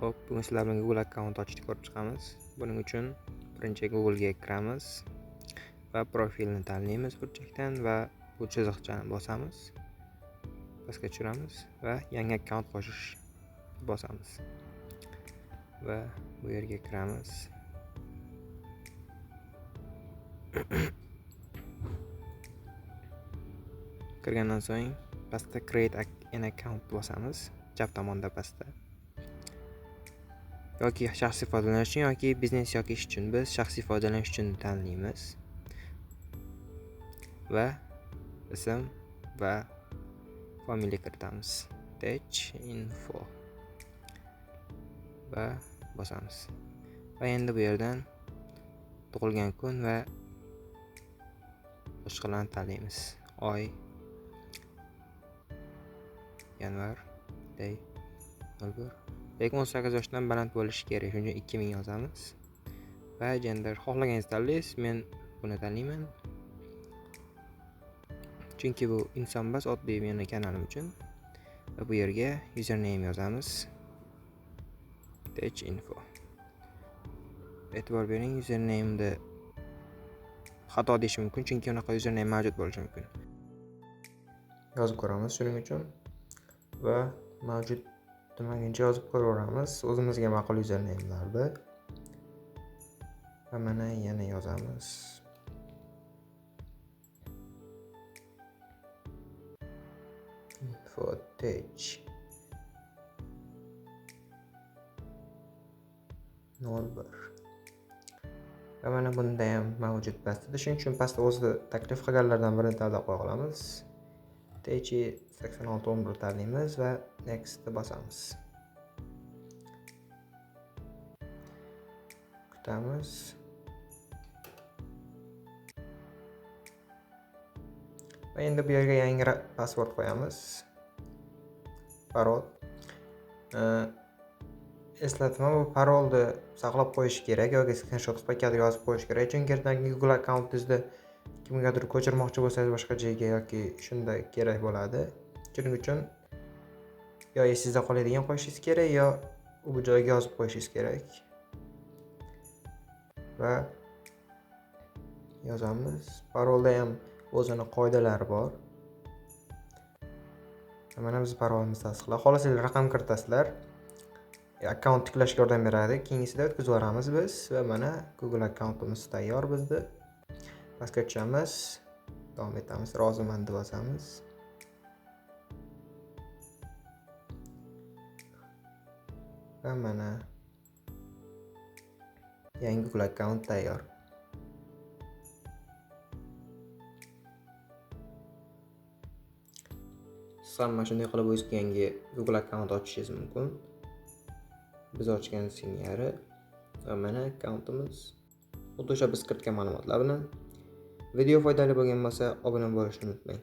Hop, bugun sizlar bilan Google akkaunt ochishni ko'rib chiqamiz. Buning uchun birinchi Google'ga kiramiz va profilni tanlaymiz burchakdan va bu chiziqchani bosamiz. Pastga tushiramiz va yangi akkaunt qo'shish bosamiz. Va bu yerga kiramiz. Kirgandan so'ng pastda create an account bosamiz, chap tomonda pastda. Yoki shaxsiy foydalanish uchun yoki biznes yoki ish uchun. Biz shaxsiy foydalanish uchun tanlaymiz. Va ism va familiya kiritamiz. Tech info va bosamiz. Va endi bu yerdan tug'ilgan kun va boshqalarni tanlaymiz. Oy, yanvar, day, 01. Lekin 18 yoshdan baland bo'lishi kerak, shuning uchun 2000 yozamiz. Va gender xohlaganingizni tanlaysiz, men buni tanlayman. Chunki bu inson emas, oddiy meni kanalim uchun. Va bu yerga username yozamiz. Tech info. E'tibor bering, usernameda xato deyish mumkin, chunki unaqa username mavjud bo'lishi mumkin. Yozib ko'ramiz shuning uchun va mavjud demaguncha yozib ko'raveramiz o'zimizga ma'qul username'larni. Va mana yana yozamiz. Info tech nol bir. Va mana bunda ham mavjud pastda. Shuning uchun pastda o'zi taklif qilganlardan birini tanlab qo'ya olamiz. Tech sakson olti o'n bir tanlaymiz va next bosamiz. Kutamiz. Va endi bu yerga yangi password qo'yamiz. Parol. Eslatma, bu parolni saqlab qo'yish kerak yoki screenshot qilib qayergadir yozib qo'yish kerak, chunki ertangi Google akkauntingizni kimgadir ko'chirmoqchi bo'lsangiz boshqa joyga yoki shunda kerak bo'ladi. Shuning uchun yo esingizda qoladigan qo'yishingiz kerak, yo u joyga yozib qo'yishingiz kerak. Va yozamiz. Parolda ham o'zini qoidalari bor. Mana biz parolimizni tasdiqlab, xohlasangiz raqam kiritasizlar. Akkaunt tiklashga yordam beradi. Keyingisida o'tkazib yuboramiz biz va mana Google akkauntimiz tayyor bizda. Pastga tushamiz, davom etamiz, roziman deb bosamiz. Va mana yangi Google akkaunt tayyor. Siz ham mana shunday qilib o'zingizga yangi Google akkaunt ochishingiz mumkin. Biz ochgan singari va mana akkauntimiz xuddi o'sha biz kiritgan ma'lumotlar bilan. Video foydali bo'lgan bo'lsa, obuna bo'lishni unutmang.